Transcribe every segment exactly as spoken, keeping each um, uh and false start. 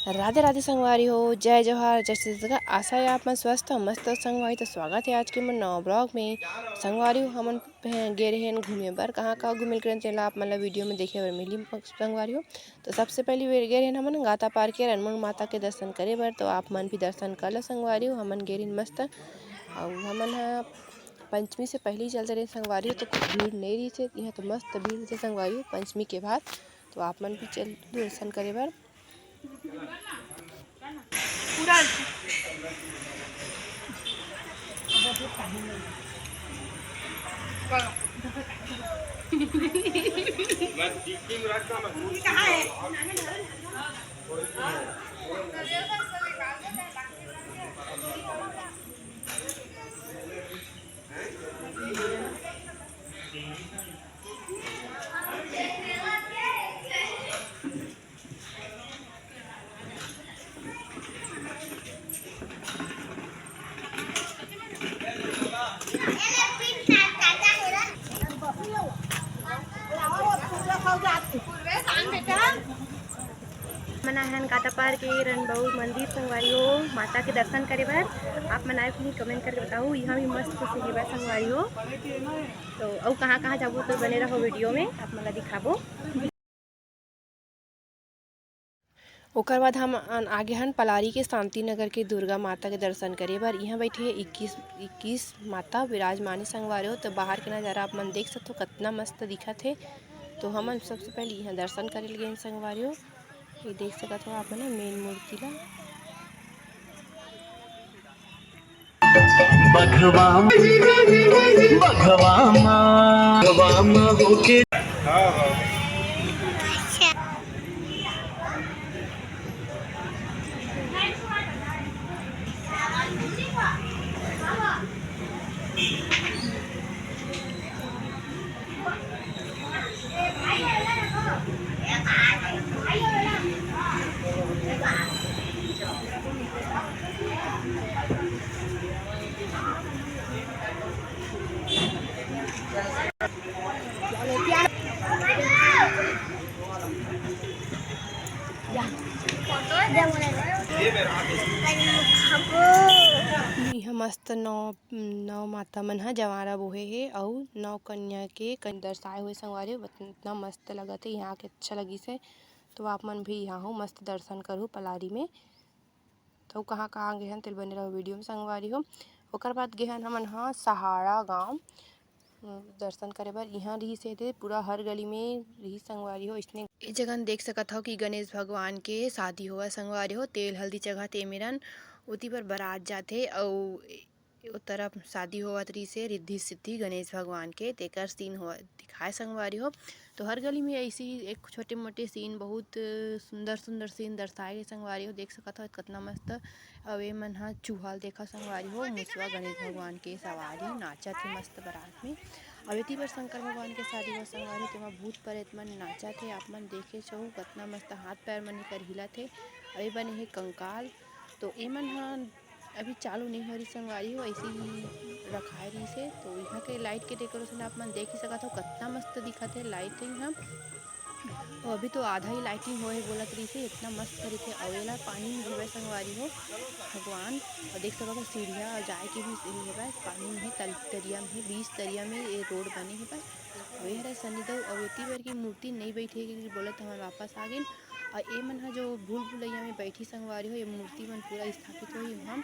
राधे राधे संगवारी हो, जय जोहार, जय छत्तीसगढ़। आशा है आप मन स्वस्थ हो, मस्त हो संगवारी। तो स्वागत है आज के मोर नवा ब्लॉग में। संगवारी हो, हमन पह-, गे रहेन घूमे बर। कहाँ कहाँ घूमे ल करेन, तेला आप मन ला वीडियो में देखे बर मिली संगवारी हो। तो सबसे पहली बेर गे रहेन हमन गाता पार के रनमुन माता के दर्शन करे बर। तो आप मन भी दर्शन कर लो संगवारी हो। हमन गे रहेन मस्त, अउ हमन ह पंचमी से पहले ही चलते रहे संगवारी हो, तो कुछ भीड़ नहीं रही थे। यहाँ तो मस्त भीड़ थे संगवारी हो पंचमी के बाद। तो आप मन भी चल दर्शन करे बर। पूरा मन आहन गातापार के रनबऊ मंदिर संगवारी हो, माता के दर्शन करे बर। आप मन आए कि नहीं, कमेंट करके बताओ। यहाँ भी मस्त कुछ हेवय संगवारी हो। तो अउ कहाँ कहाँ जाबो, तो बने रहो वीडियो में, आप मन ला दिखाबो। ओकर बाद हम अन-, आगे हन पलारी के शांति नगर के दुर्गा माता के दर्शन करे बर। इहाँ बैठे हे इक्कीस, इक्कीस माता विराजमान हे संगवारी हो। तो बाहर के नजारा आप मन देख सकथो, कतना मस्त दिखत हे। तो हमन सबसे पहले इहाँ दर्शन करे ल गेन संगवारी हो। ये देख सकत हो आप मन ह मेन मूर्ति ला। बघवा म-, बघवा म-, बघवा म होके। इहाँ मस्त नौ, नौ माता मन ह जवारा बोहे हे अउ नौ कन्या के कन-, दर्शाए हुए संगवारी हो। इतना मस्त लगत हे, यहाँ के अच्छा लगिस हे। तो आप मन भी यहाँ हो, मस्त दर्शन करहु पलारी में। तो कहाँ कहाँ गे हन, तेल बने रहो वीडियो में संगवारी हो। ओकर बाद गे हन हमन ह सहाड़ा गाँव, उम, दर्शन करे बर। इहाँ रिहिस हे ते पूरा हर गली में रिहिस संगवारी हो। इसने ए जगह देख सकत हव कि गणेश भगवान के शादी होवय संगवारी हो। तेल हल्दी चघत ए मेरन ओती बर बरात जाथे अउ ओ तरफ शादी होवत रिहिस हे रिद्धि सिद्धि गणेश भगवान के, तेकर सीन होवत दिखाए संगवारी हो। तो हर गली में ऐसे ही एक छोटे मोटे सीन, बहुत सुंदर सुंदर सीन दर्शाए गे संगवारी हो। देख सकत हो कतना मस्त। अउ ए मन ह चूहा ल देखा संगवारी हो, मुसवा गणेश भगवान के सवारी नाचत हे मस्त बरात में। अउ एती बर शंकर भगवान के शादी हो संगवारी हो, तेमा भूत प्रेत मन नाचत हे। आप मन देखे छहु कतना मस्त हाथ पैर मन एकर हिलत हे। अउ ए बने हे कंकाल। तो ए मन ह अभी चालू नहीं हो रही संगवारी हो, ऐसे ही रखाए रहिस हे। तो यहाँ के लाइट के डेकोरेशन आप मन देख ही सकत हो, कतना मस्त दिखत हे लाइटिंग ह। अउ अभी तो आधा ही लाइटिंग होए हे बोलत रहिस हे, इतना मस्त दिखे। अउ एला पानी में हेवय संगवारी हो भगवान, अउ देख सकत हो सीढ़िया जाए के भी सीढ़ी हेवय, पानी में हे तल-, तरिया में हे, बीच तरिया में ये रोड बने हेवय। अउ ये हरे सन्नी देव, अउ एती बर की मूर्ति नई बैठे के बोलत हमन वापस आ गेन। अउ ए मन ह जो भूल भुलैया में बैठी संगवारी हो, ये मूर्ति मन पूरा स्थापित होही वहाँ।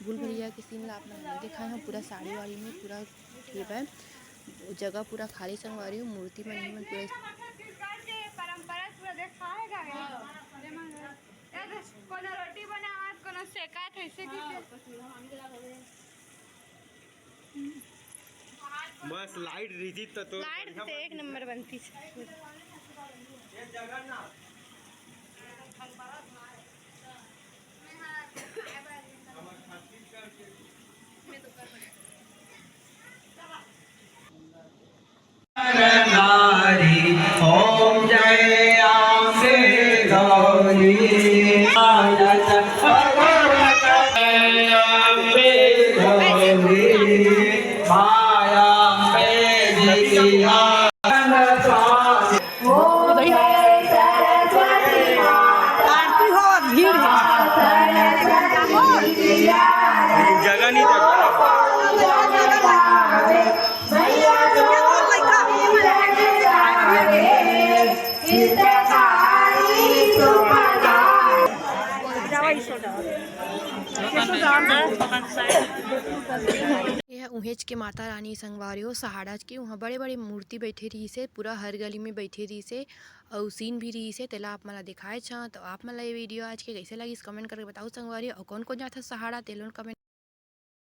भूल भुलैया के सीन ला आप मन नइ देखाए हव, पूरा साड़ी वाड़ी में पूरा हेवय, जगह पूरा खाली संगवारी हो, मूर्ति मन ही मन पूरा। छत्तीसगढ़ के परंपरा पूरा देखाए गा हे। कोनो रोटी बनावत, कोनो सेकत, ऐसे की मस्त लाइट रहितिस त तो लाइट बढ़िया तो एक बनतिस। नंबर बनतिस। नारी, ओम जय अम्बे गौरी। जय अम्बे गौरी, माया अम्बे जी की आरती हो, भीड़ है। ये ह उहेंच के माता रानी संगवारी हो, सहाड़ा के उहाँ बड़े-बड़े मूर्ति बइठे रिहिस हे, पूरा हर गली में बइठे रिहिस हे, अउ सीन भी रिहिस हे, तेला आप मन ला देखाएच हँव। तो आप मन ला ये video आज के कइसे लगिस, comment करके बताओ संगवारी, अउ कौन-कौन जाथे सहाड़ा, तेला comment